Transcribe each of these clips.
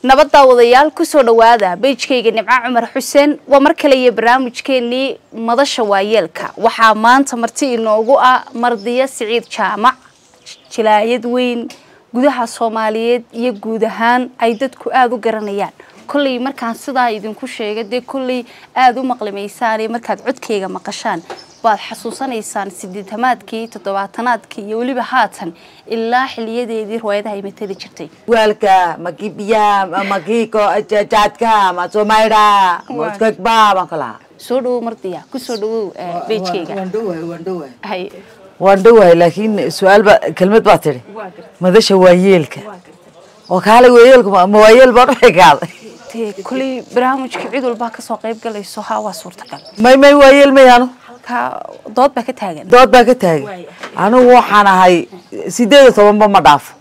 Nabad daawadayaal, kusoo dhawaada page-kayga Nimco Cumar Xuseen. Waa mar kale iyo barnaamijkeenii Madasha Waayeelka. Waxaa maanta marti inoogu ah Mardiya Siciid Jaamac, jilaayad weyn gudaha Soomaaliyeed iyo guud ahaan ay dadku aada u garanayaan. Kolley markaan sidaa idinku sheegay, dee kolley aada u maqlimaysaan, markaad codkayga maqashaan baad xasuusanaysaan sideetamaadkii, toddobaatanaadkii iyo weliba haatan ilaa xiliyadeedii riwaayadaha ay matali jirtay. Walka makibiya makiko jaadka ma somayda muskakba baan kala. Soo dhawow Mardiya, kusoo dhawow page-kayga. Waan dhowahay, waan dhowahay. Hay. Waan dhowahay, laakiin su-aal ba kelmad baa tidhi Madasha Waayeelka oo kaale waayeelku ma waayeel baan u xigaaday? Dee kolley barnaamijka cid walbaa kasoo qayb galayso, ha, waa suurtagal. May, waayeel mayaano. Halkaa dood baa ka taagan. Dood baa ka taagan. Anigu waxaan ahay 18ba ma dhaafo.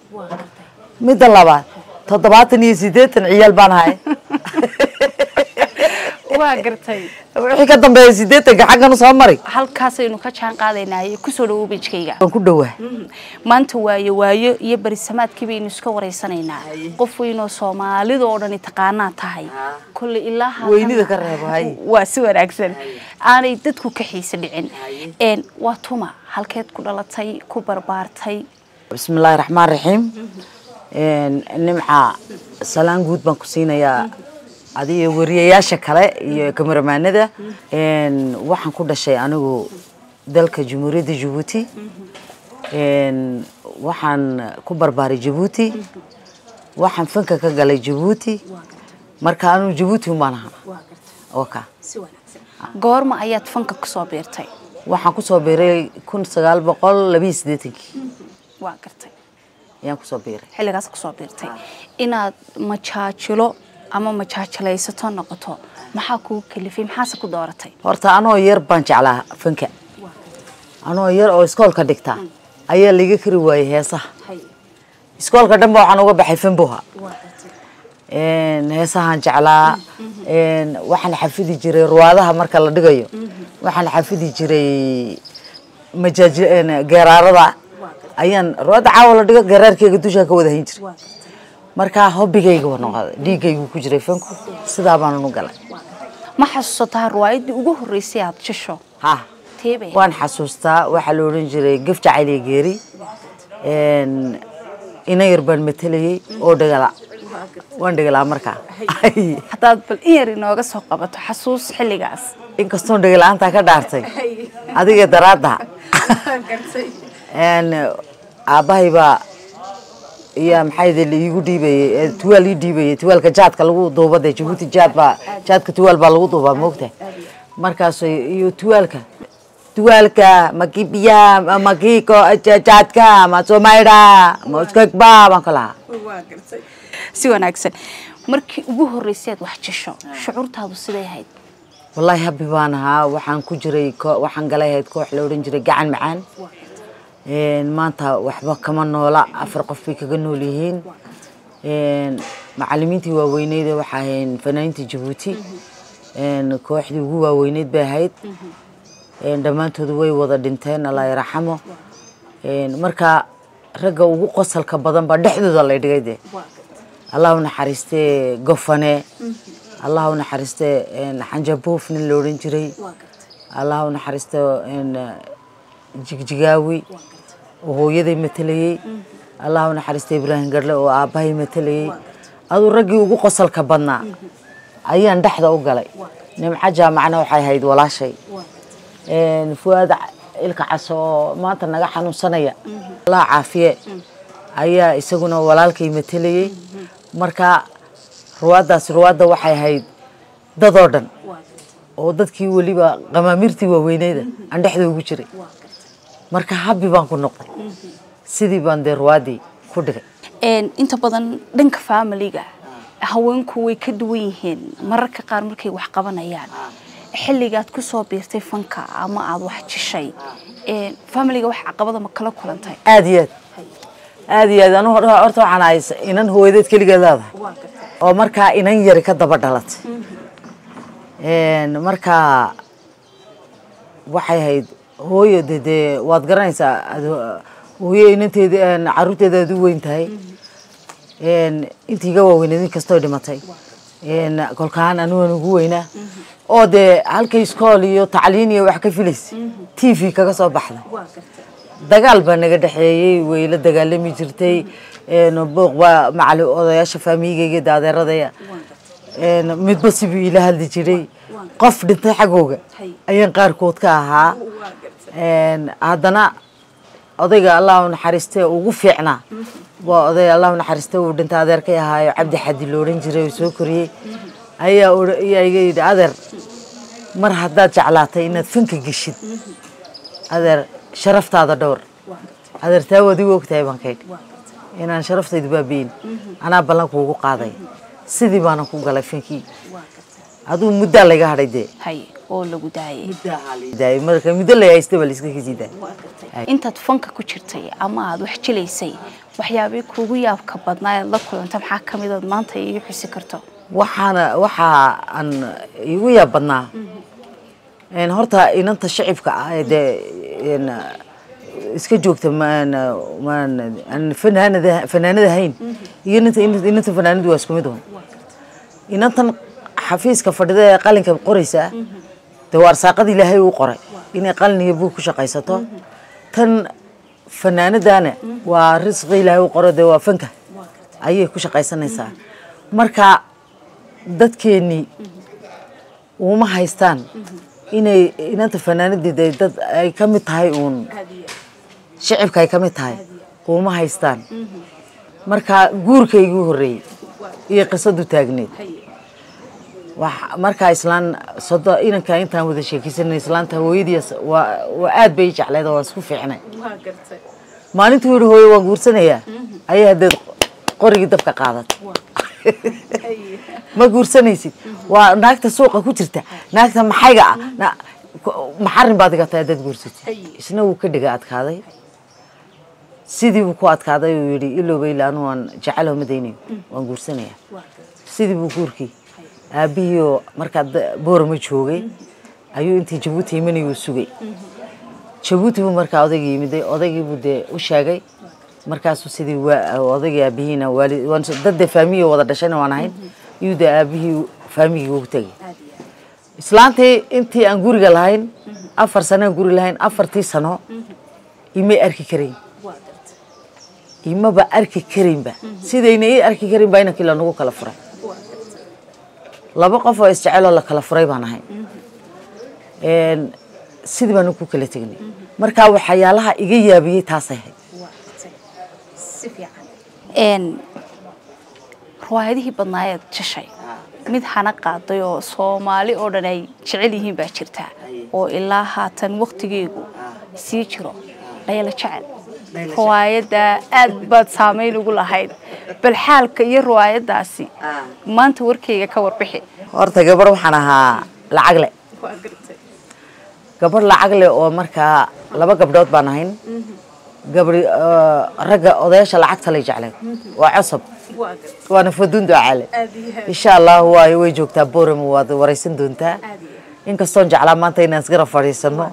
Midda labaad, 87 ciyaal baan ahay. Waa gartay. Wixii ka dambeeya 80-ka xaggan usoo mari. Halkaasaynu ka jaan qaadaynaaye, kusoo dhawow page-kayga. Waan ku dhowaa. Maanta waayo waayo iyo berisamaadkii baynu iska wareysanaynaa. Qof weynoo Soomaalida oo dhani taqaanaa tahay kolley ilaa haatan. Weynida ka reebo, hay. Waa si wanaagsan aanay dadku ka xiise dhicin. Waa tuma? Halkeed ku dhalatay, ku barbaartay? Bismi illaahi raxmaan raxiim. Nimca, salaan guud baan ku siinayaa adiga, wariyayaasha kale iyo kameramaanada. Waxaan ku dhashay anigu dalka Jamhuuriyadda Jabuuti. Waxaan ku barbaaray Jabuuti, waxaan fanka ka galay Jabuuti. Marka anigu Jabuuti umbaan ahaa oka. Si wanaagsan. Goorma ayaad fanka kusoo biirtay? Waxaan kusoo biiray 1982-kii. Waa gartay. Ayaan kusoo biiray. Xilligaas kusoo biirtay. Inaad majaajilo ama majaajilaysato noqoto maxaa kugu kalifay, maxaase ku dooratay? Horta anoo yar baan jeclaa fanka. Anoo yar oo iskoolka dhigta ayaa laiga kari waayey heesaha. Iskoolka dhan ba waxaan uga baxay fanbuha. Heesahaan jeclaa. Waxaan xafidi jiray ruwaadaha marka la dhigayo, waxaan xafidi jiray majaaji geeraarada. Ayaan ruwaadda caawa la dhigo geeraarkeyga dushaa ka wada hayn jiray. Markaa hobbigayga waa noqday, dhiiggaygu ku jiray fanku, sidaa baan u galay. Ma xasuusataa riwaayaddii ugu horreysay aad jisho? Ha. Teebay? Waan xasuustaa. Waxaa la odhan jiray Gaf Jacayl iyo Geeri. Ina yar baan matelayey oo dhagala, waan dhagalaa markaa. Haddaad bal in yar inooga soo qabato xasuus xilligaas. Inkastoon dhagala-aantaa ka dhaartay adiga daraadda, aabbahay baa iyo maxaa la iigu dhiibayey, tuwaal ii dhiibayey, tuwaalka jaadka lagu duuba. Dee Jabuuti jaad baa, jaadka tuwaal baa lagu duubaa, moogta? Markaas iyo tuwaalka, tuwaalka makibiya makiko jaadka ma somayda ma uskagba baan ka lahaa. Si wanaagsan. Markii ugu horreysay aad wax jisho, shucuurtaadu siday ahayd? Wallaahi happy baan ahaa. Waxaan ku jiray, waxaan galay ahayd koox la odhan jiray Gacan Macaan. Maanta waxba kama noola, 4 qof bay kaga nool yihiin. Macallimiintii waaweyneyd waxaa ahayn fanaaniinta Jabuuti, kooxdii ugu waaweyneyd bay ahayd. Dhammaantood way wada dhinteen, Allah yarxamo. Marka ragga ugu qosalka badan baa dhexdooda lay dhigay. Dee Allah u naxariistee Gofane, Allah u naxariistee Xanjabuuf nin la odhan jiray, Allah u naxariiste Jigjigaawi oo hooyaday matalayey, Allah u naxariistay Ibraahim Garle oo aabbahay matalayey. Aduu raggii ugu qosalka badnaa ayaan dhexda u galay. Nimco Jaamacna waxay ahayd walaashay. Fuaad Ilka Cas oo maanta naga xanuunsanaya, Allah caafiye, ayaa isaguna walaalkay matalayey. Marka ruwaaddaas ruwaadda waxay ahayd dadoo dhan oo dadkii weliba qamaamiirtii waaweyneyda aan dhexda ugu jiray. Marka happy baan ku noqday, sidii baan dee ruwaaddii ku dhigay. Inta badan dhanka faamiliga haweenku way ka duwan yihiin mararka qaar markay wax qabanayaan. Xilligaad kusoo biirtay fanka ama aada wax jishay, faamiliga wax caqabada ma kala kulantay? Aada iyo aad, aada iyo aad. Anu horta waxaan ahay inan hooyadeed keligeed leedahay oo markaa inan yari ka daba dhalatay. Markaa waxay ahayd hooyo de waad garanaysaa, hooyo inanteeda, caruurteeda aad u weyn tahay. Intii iga waaweyneed inkastoo dhimatay, kolkaan anugan ugu weynaa oo dee halkay iskool iyo tacliin iyo wax ka filaysa TV kaga soo baxda. Dagaal baa naga dhexeeyey, way la dagaalami jirtay. Booq baa macali odayaasha faamiyigayga daadeeradaya midba sibuu ila hadli jiray. Qof dhintay xaggooga ayaan qaarkood ka ahaa. Haddana odayga Allah u naxariistay ugu fiicnaa waa oday Allah u naxariistay uu dhintay adeerkay ahaayo Cabdi Xadi lo odhan jiray oo soo koriyey ayaa ayaa iga yidhi, adeer, mar haddaad jeclaatay inaad fanka geshid, adeer, sharaftaada dhowr. Adeer, taa waad igu ogtahay baan kaydhi, inaan sharaftaydu baabi'in anaa ballan kuugu qaaday. Sidii baanan ku galay fankii. Aduu muddaa layga hadhay dee. Hay, oo lagu daayay. Daayay, marka muddo lay haystay baa la iska kasii daayay. Intaad fanka ku jirtay ama aad wax jilaysay, waxyaabihii kuugu yaabka badnaa eed la kulanta maxaa ka mid ood maanta ii xusi karto? Waxaana waxaa aan igu yaab badnaa, horta inanta shicibka ah ee dee iska joogta maan maan aan fanaanada hayn iyo inanta fanaanadu waa isku mid un. Inantan xafiiska fadhida ee qalinka qoraysa dee waa arsaaqada Ilaahay uu qoray inay qalin iyo buug ku shaqaysato. Tan fanaanadana waa risqi Ilaahay uu qoro, dee waa fanka ayay ku shaqaysanaysaa. Marka dadkeennii uma haystaan inay inanta fanaanadii dee dad ay ka mid tahay uun shicibka ay ka mid tahay, uma haystaan. Marka guurkaygii horreeyey iyo qisadu taagneed wax markaa islaan sodo inanka intaan wada sheekeysanay, islaanta hooyadii waa aad bay i jecleed oo waan isku fiicnay. Maalintuu yidhi, hooyo, waan guursanayaa, ayaa haddeed qorigii dabka qaadatay. Ma guursanaysid, waa naagta suuqa ku jirta, naagta maxayga ah, maxarin baad iga tahay haddaad guursatid. Isna wuu ka dhiga adkaaday, sidii buu ku adkaaday. Uu yidhi, ilowba ila anu waan jecelaho, ma daynayo, waan guursanayaa. Sidii buu guurkii aabihii oo markaa Boorama joogay ayuu intii Jabuuti imanayuu sugay. Jabuuti buu markaa odaygii yimiday, odaygii buu dee u sheegay. Markaasuu sidii odaygii aabihiina waali waan dad dee faamiyi wada dhashayna waan ahayn, iyuu dee aabihii faamigii ugu tegay. Islaantii intii aan guriga lahayn, 4 sano aan guri lahayn, 4tii sano imay arki karayn, imaba arki karaynba. Sidayna ii arki karin baa inankii lanagu kala furay. Laba qof oo isjeceloo la kala furay baan ahay. Sidii baanu ku kala tegnay. Marka waxyaalaha iga yaabiyey taasay ahayd. Riwaayadihii badnaayeed jashay, mid hana qaaday oo Soomaali oo dhan ay jecel yihiin baa jirta oo ilaa haatan waqtigeegu sii jiro, Dhayala Jecel. Riwaayadda aad baad saameyn ugu lahayd. Bal xaalka iyo riwaayaddaasi maanta warkayga ka warbixi. Horta gabar waxaan ahaa lacag le, gabar lacag leh oo markaa laba gabdhood baan ahayn. Gabri ragga odayaasha lacagta lay jecleed waa Cosab, waana Fadun Ducaale. Insha Allah waayo way joogtaa Boorama, waad waraysan doontaa. Inkastoon jeclaa maanta inaan isgara fadhiisano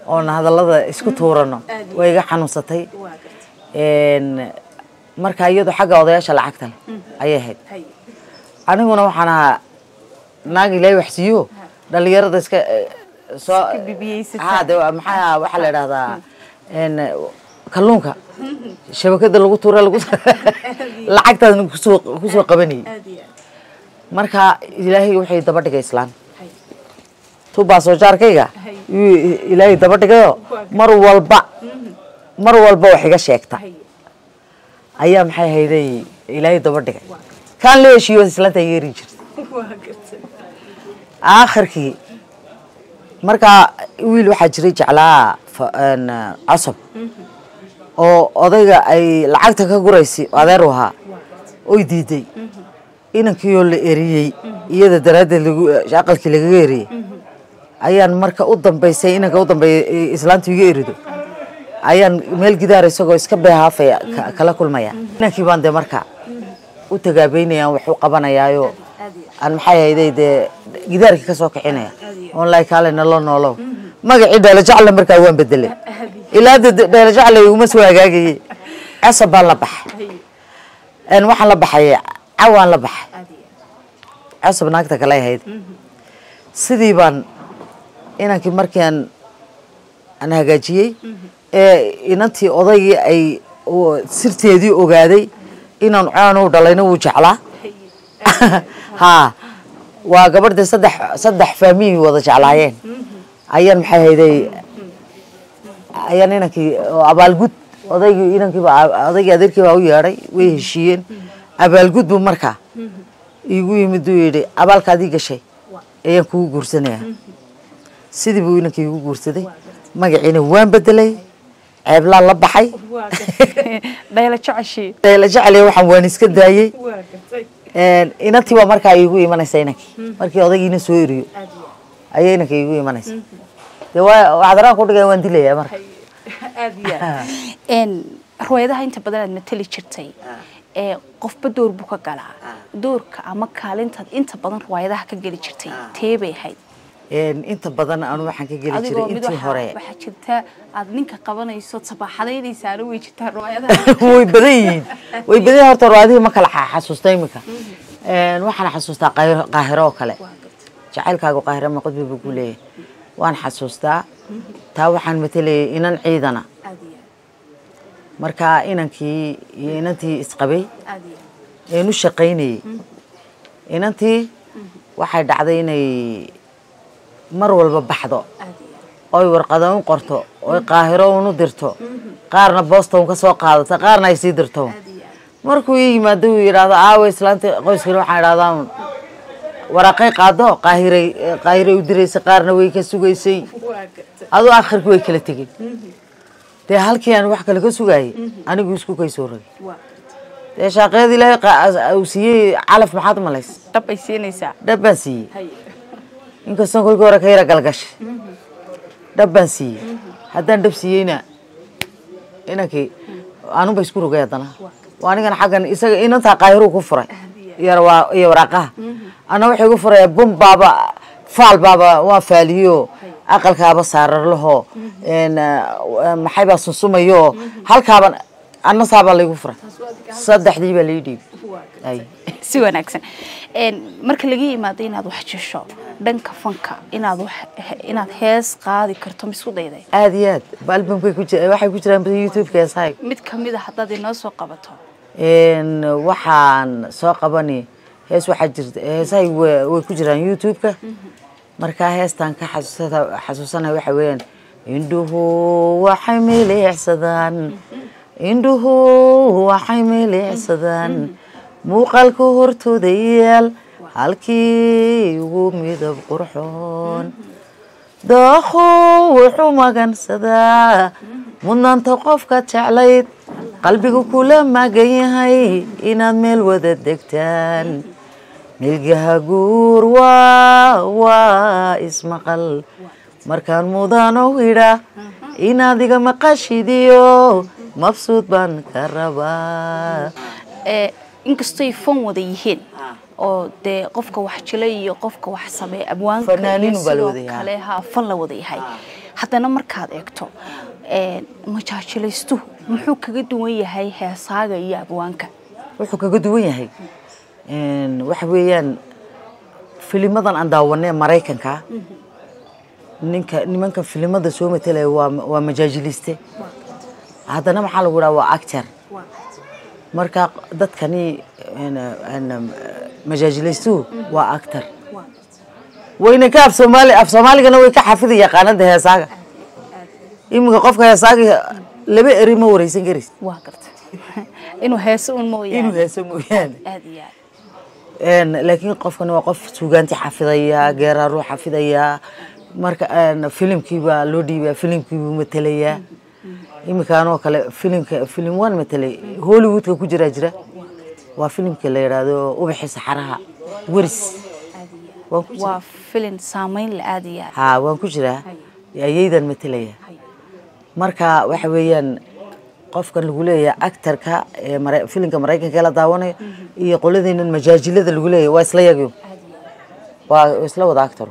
oon hadallada isku tuurano, way iga xanuunsatay. Marka iyadu xagga odayaasha lacagta leh ayay ahayd, aniguna waxaan ahaa naag Ilaahay wax siiyo, dhalinyarada iska soo bibiyeysataa. Ha de maxaa waxaa la idhahdaa kalluunka shabakada lagu tuura lagu lacagtaadna kusoo qabanayay. Marka Ilaahay waxay daba dhigay islaan tubaa soo jaarkayga yuu Ilaahay daba dhigayo, mar walba wax iga sheegta ayaa maxay hayday Ilaahay daba dhigay. Kaan la heshiiyo islaanta yeeri jirtay aakhirkii. Markaa wiil waxaa jiray jeclaa Cosab oo odayga ay lacagta ka guraysay adeer u ahaa oy diiday. Inankiioo la eriyey iyada daraaddeed lagu aqalkii lagaga eriyey ayaan marka u dambaysay, inanka u dambeeyay islaantu iga erido ayaan meel gidaar isagoo iska beehaafaya kala kulmaya. Inankii baan dee marka u tagaabeynaya, wax u qabanayaayo aan maxay hayday dee gidaarkii ka soo kicinaya oon laay kaale nalo noolow. Magacii Dheelo Jecle markaa waan bedelay, ilaa hadda Dheelo Jecle iguma soo hagaagayay, Cosab baan la baxay. Waxaan la baxay, cawaan la baxay, cusub naagta kale ahayd. Sidii baan inankii markii aan hagaajiyey ee inantii odaygii ay sirteedii ogaaday inaan caanow dhalayna wuu jeclaa. Ha, waa gabadhii saddex faamihii wada jeclaayeen. Ayaan maxay hayday, ayaan inankii oo abaalgud odaygii inankiiba odaygii adeerkii baa u yeedhay, way heshiiyeen. Abaalgud buu markaa iigu yimid, uu yidhi abaalkaadii gashay ayaan kugu guursanayaa. Sidii buu inankii igu guursaday. Magaciina waan bedelay, ceeblaan la baxay. Dhayla jeceshii. Dayla jecel waxaan waan iska daayey. Inantii baa markaa iigu imanaysa inankii markii odaygiina soo eriyo ayay inanka iigu imanaysa. Dee waa waxdaraan ku dhigay, waan dilayaa marka. Aad iyo aad. Riwaayadaha inta badan aad matali jirtay ee qofba door buu ka galaa, doorka ama kaalintaad inta badan riwaayadaha ka geli jirtay tee bay ahayd? Inta badan anu waxaan ka geli jiray mid intii hore waxaa jirta aad ninka qabanayso sabaaxadaynaysaana, way jirtaa riwaayadaha. Way badan yihiin, way badan yihiin. Horta riwaayadihii ma kala xasuusta iminka. Waxaan xasuustaa Qaahiro oo kale, jacaylkaagu Qaahiro ma qudbi buu ku leeyahay, waan xasuustaa taa. Waxaan matalayay inan ciidana. Markaa inankii iyo inantii isqabay een u shaqaynayey, inantii waxay dhacday inay mar walba baxdo oy warqado un qorto oy Qaahiro unu dirto, qaarna boosta un ka soo qaadato, qaarna ay sii dirto. Markuu ii yimaado uu yidhaahdo aawe islaanta qoyskani, waxaan idhahdaa un waraaqay qaado, Qaahiray Qaahiray u diraysay, qaarna way ka sugaysay. Aduu akhirkii way kala tegey. Dee halkii aan wax kale ka sugaayay anigu isku kay soo rogay. Dee shaaqeed Ilaahay uu siiyey calaf, maxaad u malays? Dhab bay siinaysaa. Dhab baan siiyey, inkastoon kolkii hore ka yara galgashay, dhab baan siiyey. Haddaan dhab siiyeyna inankii anunba isku rogay haddana. Waa anigana xaggan isaga inantaa Qaahiruu ku furay iyo waraaqaha, anna waxay igu furaya bum baaba faal baaba waan faaliyo, aqalkaaba saararlaho maxay baa sunsumayo halkaaban, anna saabaa laygu furay, saddexdii baa lai dhiibay. Ay. Si wanaagsan. Marka laga yimaado inaad wax jesho, dhanka fanka inaad wax inaad hees qaadi karto ma isku dayday? Aad iyo aad ba, albumkay ku jira, waxay ku jiraan YouTube-ka heesahay. Mid kamid a haddaad inoo soo qabato. Waxaan soo qabani hees, waxaa jirta heesahay way ku jiraan YouTube-ka. Markaa heestaan ka xasuusanaya waxa weeyaan: indhuhu waxay milicsadaan, indhuhu waxay milicsadaan muuqaalka hortooda yaal, halkii ugu midab qurxoon. Dookhu wuxuu magansadaa mudnaanta qofka jeclayd, qalbigu kula magan yahay inaad meel wada degtaan. Milgaha guur waa ismaqal markaan mudano idha, inaad iga maqashidiyo mabsuud baan ka rabaa. Inkastoy fan wada yihiin oo dee qofka wax jilay iyo qofka wax sameeya abwaanka iyo Fanaaniin baa la sidoo wada yahay. kale ha fan la wada yahay, haddana markaad eegto majaajilaystuhu muxuu kaga duwan yahay heesaaga iyo abwaanka? Wuxuu kaga duwan yahay waxa weeyaan filimadan aan daawanay Maraykanka, ninka nimanka filimada soo matalaya waa majaajiliste, haddana maxaa lagu dhaha, waa actor. Marka dadkani majaajilaystuhu waa actor, wayna ka af Soomaali, af Soomaaligana way ka xafidi yaqaanada heesaaga. Iminka qofka heesaaga laba eri ma wareysan karis. Waa garta, inuu heeso un mooyaane. Inuu heeso mooyaane. Aad iyo aad. Laakiin qofkani waa qof suugaanti xafidaya, geeraaruu xafidaya. Marka filimkii baa loo dhiibaya, filimkii buu matelayaa. Iminka anoo kale filimka filim waan matelay Hollywoodka ku jiraa jira, waa filimka la yidhaahdo Ubaxii Saxaraha Weris, waan ku jiraa. Waa filin saameyn la aad iyo aad. Haa, waan ku jiraa, ayaydan matelaya. Marka waxa weeyaan qofkan lagu leeyahay actorka ee filimka Maraykanka ee la daawanayo iyo qoladeenan majaajilada lagu leeyahay waa isla yagyo, waa isla wada actor.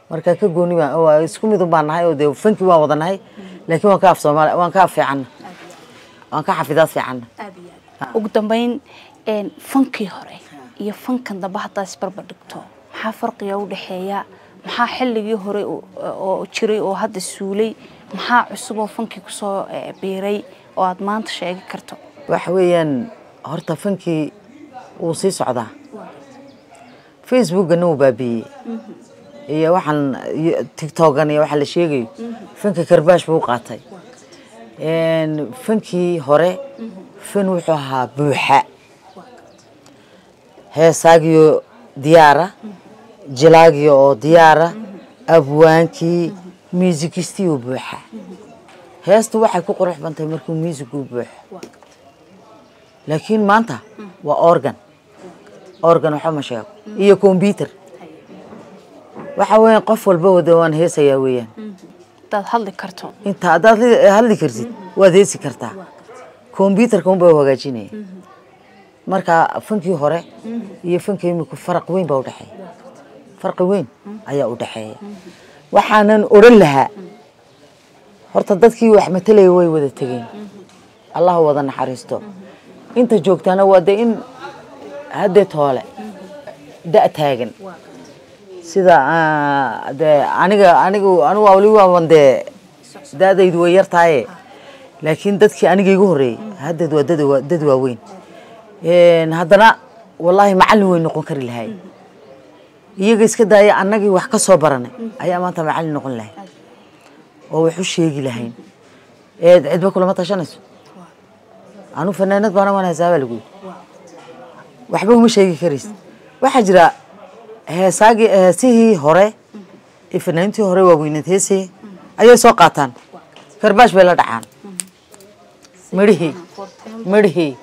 Marka ka gooni baan waa isku mid un baan nahay oo dee fankii waan wada nahay, laakiin waan ka af Soomaali, waan ka af fiicanna, waan ka xafidaad fiicanna. Ugu dambeyn Fankii hore iyo fankan dambe haddaa isbarbar dhigto, maxaa farqiga u dhexeeya? Maxaa xilligii hore oo jiray oo hadda suulay? Maxaa cusub oo fankii kusoo biiray oo aad maanta sheegi karto? Waxa weeyaan, horta fankii wuu sii socdaa. Facebookana wuu baabiiyey iyo waxaan TikTokan iyo waxa la sheegayo. Fanka karbaash buu qaatay. Fankii hore fan wuxuu ahaa buuxa, heesaagiyo diyaara, jilaagiyo oo diyaara, abwaankii, muusikistii buuxa. Heestu waxay ku qurux bantahay markuu muusigu buuxo, laakiin maanta waa organ. Organ waxba ma sheego iyo computer. Waxa weeyaan qof walba wada waan heesayaa weeyaan. Hadaad hadli karto. Inta haddaad hadli kartid waad heesi kartaa, computerka unbaa hagaajinaya. Marka fankii hore iyo fankii imika faraq weyn baa udhexeeya, farqi weyn ayaa u dhexeeya. Waxaanan odhan lahaa, horta dadkii wax matelaya way wada tegeen, Allah wada naxariisto. Inta joogtaana waa dee in haddee toole da' taagan sida dee aniga. Anigu wali waaban dee da'daydu way yar tahaye, laakiin dadkii aniga igu horreeyey haddeed waa dad waaweyn. Haddana wallaahi macallin way noqon kari lahay. Iyaga iska daaya, annagii wax ka soo baranay ayaa maanta macallin noqon lahay oo wax u sheegi lahayn. Cidba kulama tashanayso. Anu fanaanad baana waan heesaa baa lagu yidhi, waxba uma sheegi karaysid. Waxaa jira heesaagii, heesihii hore ee fanaaniintii hore waaweyneed heesii ayay soo qaataan, karbaash bay la dhacaan. Midhihii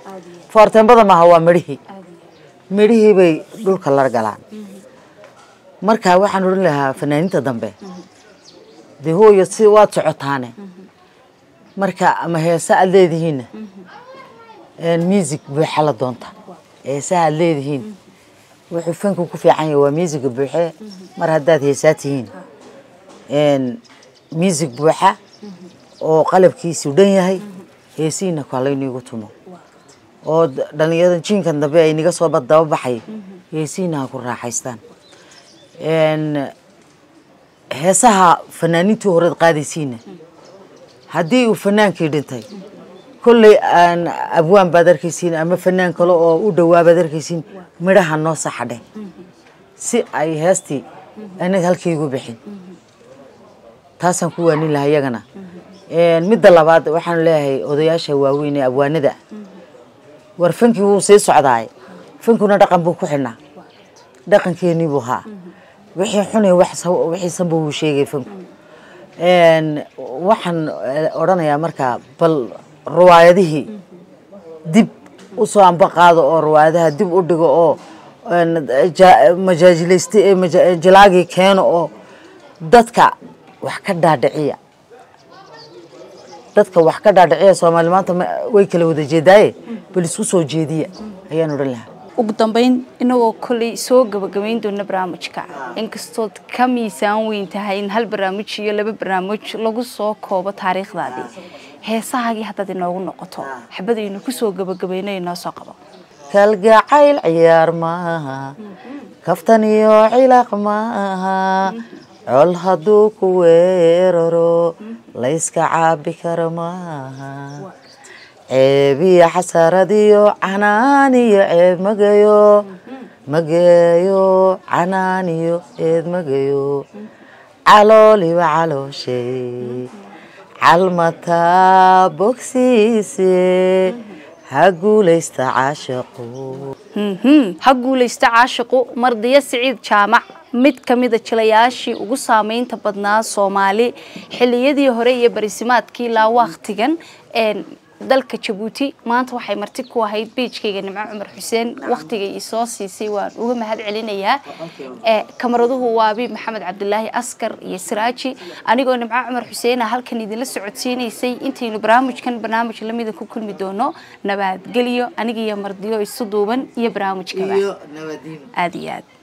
foorteembada maaha, waa midhihii bay dhulka la galaan. Marka waxaan odhan lahaa fanaaniinta dambe, dee hooyo si waad socotaane, marka ama heesa aad leedihiinna music buuxa la doonta. Heesaha aad leedihiin, wuxuu fanku ku fiican yahay waa musiga buuxe. Mar haddaad heesaa tihiin, music buuxa oo qalabkiisu dhan yahay heesihiina kalayniigu tumo, oo dhalinyarada jiinkan dambe ay naga soo daba baxay heesihiina ha ku raaxaystaan. Heesaha fanaaniintii horeed qaadaysiina, haddii uu fanaankii dhintay, kolley aan abwaan baad arkaysiin ama fanaan kale oo u dhowaa baad arkaysiin, midhaha noo saxa dheh si ay heestii anaga halkaygu bixin. Taasaan ku waanin lahaa iyagana. Midda labaad waxaan leeyahay odayaasha waaweyn ee abwaanada, war fankii wuu sii socdaay, fankuna dhaqan buu ku xidhnaa, dhaqankeenii buu haa. Wixii xunay wixii sanba wuu sheegay fanku. Waxaan odhanayaa markaa, bal riwaayadihii dib u soo amba qaado oo riwaayadaha dib u dhigo oo majaajilayste jilaagii keeno oo dadka wax ka dhaadhiciya, dadka wax ka dhaadhiciya. Soomaali maanta way kala wada jeedaaye, bal isku soo jeediya ayaan odhan lahaa. Ugu dambeyn, inagoo kolley soo gabagabayn doona barnaamijka, inkastood ka miisaan weyn tahay in hal barnaamij iyo laba barnaamij lagu soo koobo taariikhdaadii, heesahaagii haddaad inoogu noqoto xabadaynu kusoo gabagabayno, inoo soo qabo. Kalgacayl ciyaar maaha, kaftan iyo cilaaq maaha. Col hadduu ku weeraro layska caabi karo maaha. Ceeb iyo xasarad iyo canaan iyo ceeb magayo mageeyo, canaan iyo eed magayo. Calooliba calooshay calmataa bogsiise, ha guulaysta caashaqu. Ha guulaysta caashiqu. Mardiya Siciid Jaamac, mid ka mida jilayaashii ugu saameynta badnaa Soomaali xilliyadii hore iyo barisimaadkii ilaa wakhtigan dalka Jabuuti, maanta waxay marti ku ahayd page-kayga Nimco Cumar Xuseen. Wakhtiga i soo siisay waan uga mahad celinayaa. Kamaraduhu waa Abiib Maxamed Cabdilaahi Askar iyo Siraaji, anigoo Nimco Cumar Xuseen halkan idinla socodsiinaysay. Intaynu barnaamijkan barnaamij lamida ku kulmi doono, nabadgelyo. Aniga iyo Mardiyo isu duuban iyo barnaamijkaba aada iyo aad.